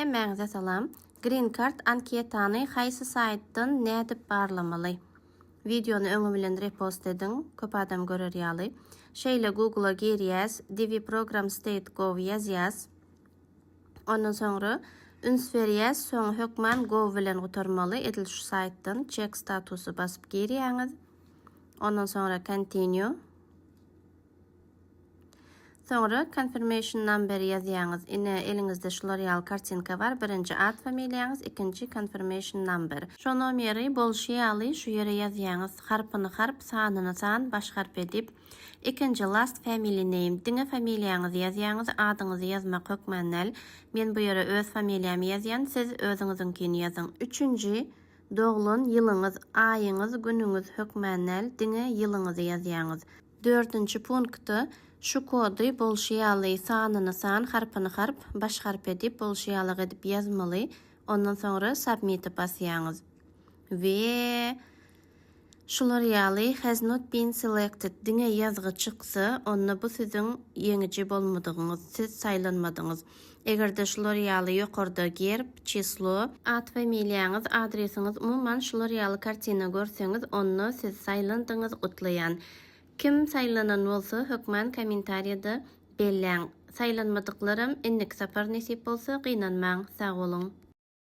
Hemmäňize salam. Green card anketany haýsy saýtdan nädip barlamaly? Wideony öňi bilen repost ediň, köp adam görer ýaly. Şeýle Google-a girýäs, DV program state gov ýazýas. Ondan soňra üns berýäs, soňy hökman gov bilen gutarmaly, edil şu saýtdan check statusy basyp girýäňiz. Ondan soňra continue. Soňra confirmation number ýazýaňyz. Ine eliňizde şular ýaly kartinka bar. Birinji at familiýaňyz, ikinji confirmation number. Şo nomeri bolşy ýaly şu ýere ýazýaňyz. Harpyny harp, sanyny san, baş harp edip. Ikinji last family name diňe familiýaňyzy ýazýaňyz, adyňyzy ýazmak hökman däl. Men bu ýere öz familiýamy ýazýan, siz özüňiziňkini ýazyň. Üçünji doglan ýylyňyz, aýyňyz, günüňiz hökman däl, diňe ýylyňyzy ýazýaňyz. Dördünji punktda şu kody bolşy ýaly sanyny san, harpyny harp, baş harp edip bolşy ýalyk edip ýazmaly. Ondan soňra submit-e basýaňyz. We şular ýaly has not been selected diňe ýazgy çyksa, onda bu siziň ýeňiji bolmadygyňyz, siz saýlanmadyňyz. Eger-de şular ýaly ýokarda gerb, çislo, at familiýaňyz, adresiňiz umuman şular ýaly kartina görseňiz onda siz saýlandyňyz gutlaýan. Kim saýlanan bolsa hökman kommentariýada belläň. Saýlanmadyklaram indiki sapar nesip bolsa gynanmaň. Sag boluň.